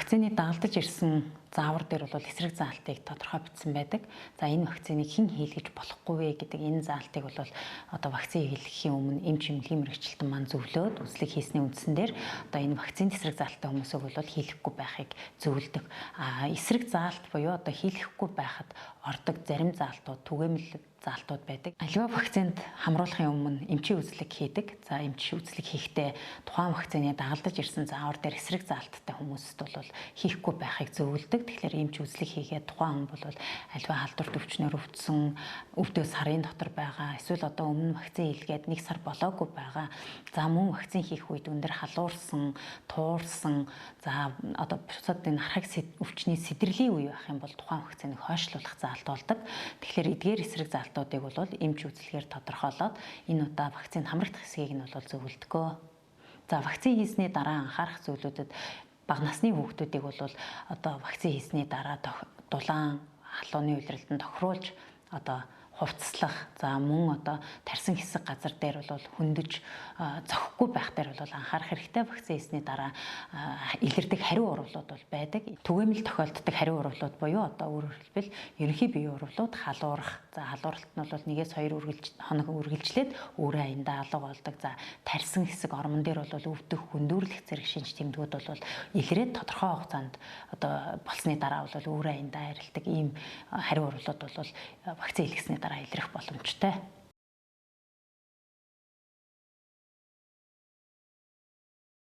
Вакцины дагалдаж ирсэн заавар дээр бол эсрэг заалтыг тодорхой бичсэн байдаг. За, энэ вакциныг хэн хийлгэж болохгүй вэ гэдэг энэ заалтыг бол одоо вакцин хийлгэхийн өмнө эмч, эмнэлгийн мэргэжилтэн маань зөвлөөд, үзлэг хийсний үндсэн дээр одоо энэ вакцины эсрэг заалттай хүмүүсийг бол хийлгэхгүй байхыг зөвлөдөг. А эсрэг заалт буюу одоо хийлгэхгүй байхад ордог зарим заалтууд түгээмэл заалтууд байдаг. Аливаа вакцинд хамруулахын өмнө эмчийн үзлэг хийдэг. За, эмч үзлэг хийхдээ тухайн вакцины дагалдаж ирсэн заавар дээр эсрэг заалттай хүмүүст бол хийхгүй байхыг зөвлөдөг. Тэгэхээр эмч үзлэг хийгээд тухайн хүн бол аливаа халдварт өвчнөр өвдсөн, өвдөө сарын дотор байгаа, эсвэл одоо өмнө вакцин хийлгээд 1 сар болоогүй байгаа. За, мөн вакцин хийх үед өндөр халуурсан, туурсан, за одоо бусад энэ хархаг өвчний сэтрэлийн үе байх юм бол тухайн вакциныг хойшлуулах заалт болдог. Тэгэхээр эдгээр эсрэг заалтуудыг бол эмч үзлэгээр тодорхойлоод энэ удаа вакцин хамрагдах хэсгийг нь бол зөвлөдгөө. За, вакцин хийсний дараа анхаарах зүйлүүдэд бага насны хүүхдүүдийг бол одоо вакцин хийсний дараа дулаан халууны улиралд тохируулж одоо хувцаслах, за мөн одоо тарьсан хэсэг газар дээр бол хөндөж зохихгүй байх дээр бол анхаарах хэрэгтэй. Вакцин хийсний дараа илэрдэг хариу урвалууд бол байдаг. Түгээмэл тохиолддог хариу урвалууд буюу одоо өөрөөр хэлбэл ерөнхий биеийн урвалууд халуурах. За, халууралт нь бол 1-2 хоног үргэлжлээд өөрөө аяндаа алга болдог. За, тарьсан хэсэг ормон дээр бол өвдөх, хөндүүрлэх зэрэг шинж тэмдгүүд бол илрээд тодорхой хугацаанд одоо болсны дараа бол өөрөө аяндаа арилдаг ийм хариу урвалууд бол вакцин хийлгэсний дараа илрэх боломжтой.